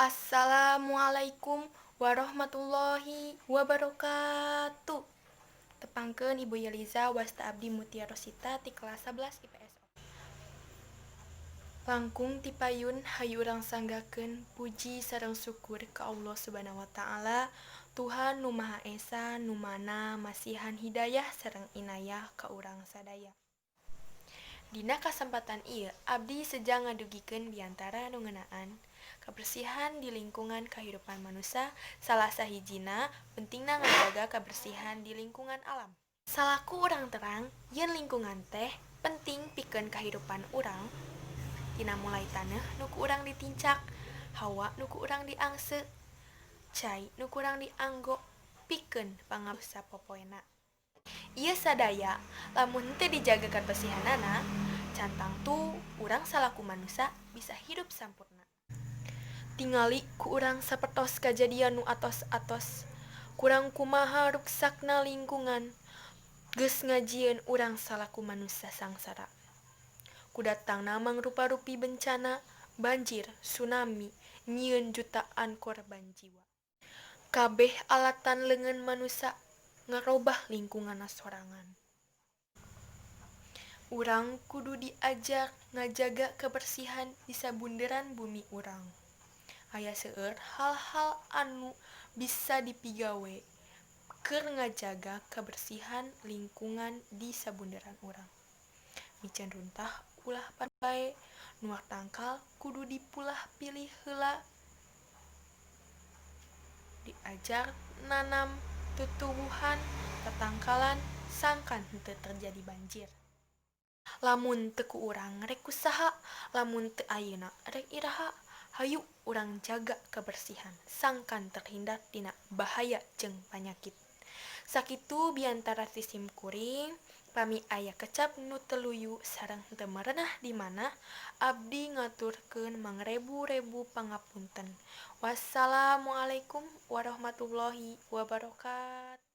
Assalamualaikum warahmatullahi wabarakatuh. Tepangkeun Ibu Yeliza, wasta abdi Mutia Rosita ti kelas 11 IPS. Langkung ti payun, hayu urang sanggakeun puji sareng syukur ka Allah Subhanahu wa Ta'ala, Tuhan nu Maha Esa, nu mana masihan hidayah sareng inayah ka urang sadaya. Dina kasempatan ieu abdi seja ngadugikeun biantara nu ngeunaan kebersihan di lingkungan kehidupan manusia, salah sahijina pentingna ngajaga kebersihan di lingkungan alam. Salaku urang terang yen lingkungan teh penting pikeun kahirupan urang, tina mulai taneuh nu ku urang ditincak, hawa nu ku urang diangse, cai nu ku urang dianggo pikeun pangabuh sapopoena. Ieu sadaya lamun henteu dijaga kabersihanana, can tangtu urang salaku manusia bisa hirup sampurna. Tingali ku urang sapertos kajadian nu atos-atos, kurang kumaha ruksakna lingkungan, geus ngajieun urang salaku manusia sangsara. Ku datangna mangrupa-rupi bencana, banjir, tsunami, nyieun jutaan korban jiwa. Kabeh alatan leungeun manusia ngarobah lingkunganna sorangan. Urang kudu diajar ngajaga kebersihan di sabunderan bumi urang. Aya seueur hal-hal anu bisa dipigawe keur ngajaga kebersihan lingkungan di sabunderan urang. Miceun runtah ulah bae, nuak tangkal kudu dipulah pilih heula. Diajar nanam tutuwuhan, tatangkalan, sangkan henteu terjadi banjir. Lamun teu ku urang rek ku saha, lamun teu ayeuna rek iraha? Hayu urang jaga kebersihan sangkan terhindar tina bahaya jeung panyakit. Sakitu biantara ti sim kuring, pami aya kecap nu teu luyu sareng teu merenah di mana, abdi ngaturkeun mangrebu-rebu pangapunten. Wassalamualaikum warahmatullahi wabarakatuh.